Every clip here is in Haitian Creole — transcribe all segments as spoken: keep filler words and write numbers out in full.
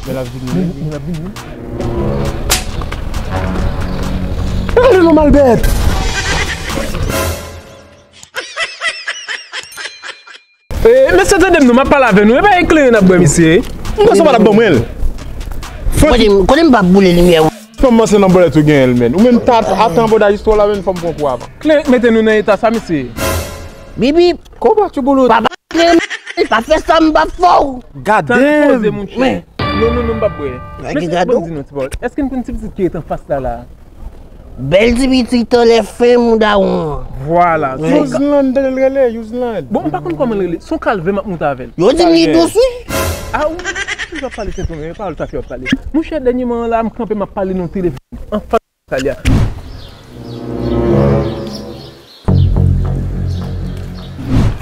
Men l ap vini, wi. Men l ap vini, wi. Gade non malbèt! Eh, mesye, tande m non, m ap pale avè nou. E pa eklere n ap bwè, mesye. M panse w pa t ap ban mwen l. Kote m, kote m pa boule limyè ou? Kòmanse nan bòlèt ou genyen l, menn. Ou menm ta atan bòda istwa la, menn, fò m pran kou avan. Klere mete nou nan eta sa, mesye. Bibi. Koba tchouboulou. Papa, klere, pa fè sa, m pa fè w. Gade. Tann poze, monchè. Non, non, non, m p ap bwè. Mesye, ban m di nou, ti bòl. Èske n konn ti pitit ki ret anfas la, la? Bèl ti pitit anlè fen mouda won an. Vwala. Yuzland, l rele, Yuzland. Bon, m pa konn kòman l rele. Se yon kalvè m ap monte avè l. Yo di m li dous, wi. A, wi, wi, wi, w ap pale, se ton, e pawòl sa ki w ap pale. Monchè, dènyèman la, m kanpe, m ap pale nan telefòn. Anfas Talia.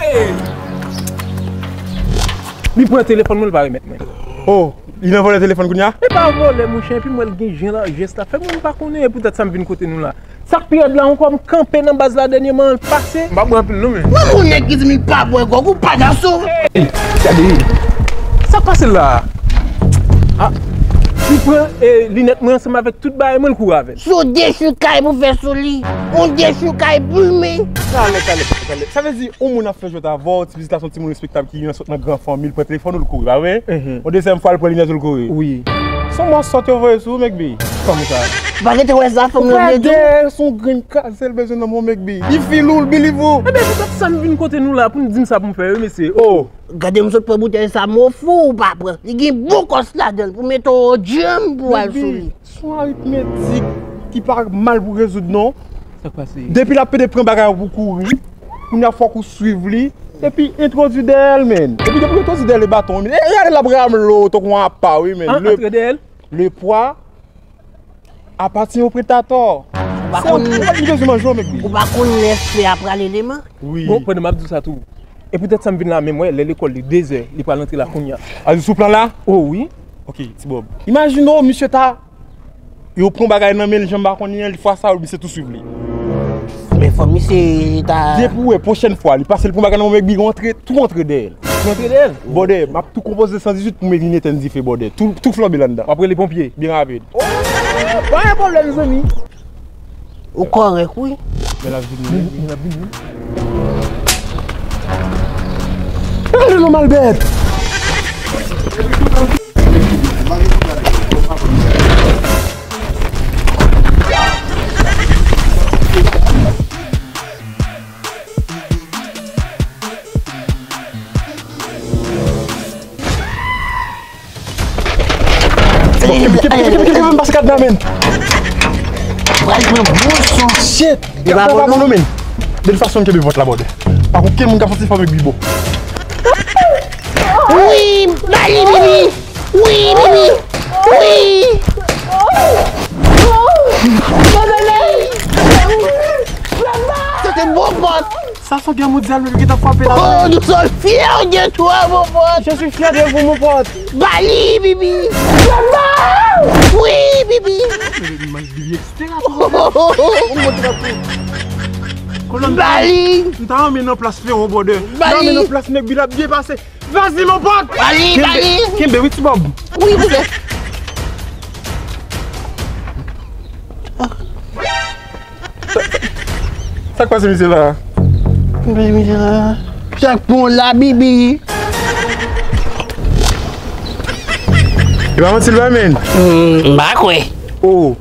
Hey! Li pran telefòn mwen, li pa remèt mwen. Oh, li nan vòlè telefòn kounye a? E pa vòlè, monchè, epi m wè l gen jan la, jès la fè, mwen m pa konnen, e poutèt sa m vin kote nou la. Sa k pi rèd la ankò, m kanpe nan baz la dènyèman, l pase. M pa bwè anpil non, men. Mwen konn nèg ki di m li pa bwè gwòg, ou pa gason. Hey! Gade, sa k pase la? Ah, li pran, eh, linèt mwen ansanm avèk tout bagay mwen, l kouri avè l. Se yon dechoukay pou fè sou li. Yon dechoukay plumen. Talè, talè, talè. Sa vle di, yon moun ap fè jwèt avè w, ti pitit la se yon timoun respektab ki sot nan gran fanmi, l pran telefòn ou, l kouri, pa vre? Mhm. Yon dezyèm fwa, l pran linèt ou, l kouri. Wi. Se yon mò sòt yo voye sou ou, Mekbi. Kòman sa? Ou pa gentan wè sa fanm nan vle di w? Gade, se yon grenn kazèl bezwen nan men w, Mekbi. Li fi lou, li believe ou. Ebyen, poutèt sa m vin kote nou la, pou n di m sa pou m fè, wi, mesye. Oh! Gade m sot pran boutèy sa, mofo ou pa pran. Li gen bon kòs ladan l pou mete w djanm pou w al sou li. Baby, se yon aritmetik ki pa mal pou rezoud, non. Sa k pase? Depi l ap pede pran bagay pou kouri, kounye a fòk ou swiv li, epi entwodui dèyè l, menn. Epi depi w entwodui dèyè l, e baton, menn. E gade l ap ramlo tankou yon apa, wi, menn. An, antre dèyè l? Le pwa apatyen o predatò. Ou pa konn, ou pa konn lè fè a prale demen? Wi. Bon, pandan m ap di w sa tou. E poutèt sa m vin la menm, wè, lè lekòl li dezè, li pral antre la kounye a. A di sou plan la? Oh, wi. Ok, ti Bob. Imajine w, misye ta, yo pran bagay nan men l, jan m pa konnen an, fwa sa, misye tou swiv li. Men fò misye ta. Depi w wè, pwochèn fwa, li pase, l pran bagay nan men l, li antre, tou antre dèyè l. Tou antre dèyè l? Bòdè, m ap tou konpoze san dizuit pou m vin etenn dife, bòdè. Tou, tou flanbe la anndan. W ap rele ponpye? Byen rapid. Oh, pa gen pwoblèm, zanmi. Ou kòrèk, wi. Men l ap vini, wi. Men l ap vini, wi. Gade non malbèt! Bon, kenbe, kenbe, kenbe, kenbe, kenbe, m pase kad la, men. Pral pran bon son. Shit! Li pa bon, non, men. De tout fason, kenbe vant la, bòdè. Pa gen okenn moun k ap soti fò m ak Bibo. Wi, ba li, Bibi. Wi, Bibi. Wi. Se te bon pòt. Sa se yon gè mondyal, men ki t ap frape la. Oh, nous sommes fiers de toi, mon pote. Je suis fier de vous, mon pote. Ba li, Bibi. Wi, Bibi. Imaj Bibi, et cetera. Kolòn, ba li. M ta renmen nan plas Flewo, bòdè. Ba li. M ta renmen nan plas nèg Bibi, l ap byen pase. Vas-y, mon pote. Ba li, ba li. Kenbe, kenbe, wi, ti Bob. Wi, wi. Sa k pase misye la? Sa k pase misye la? Chak pon la, Bibi. E pa manti l pa, men. M pa kwè. Oh.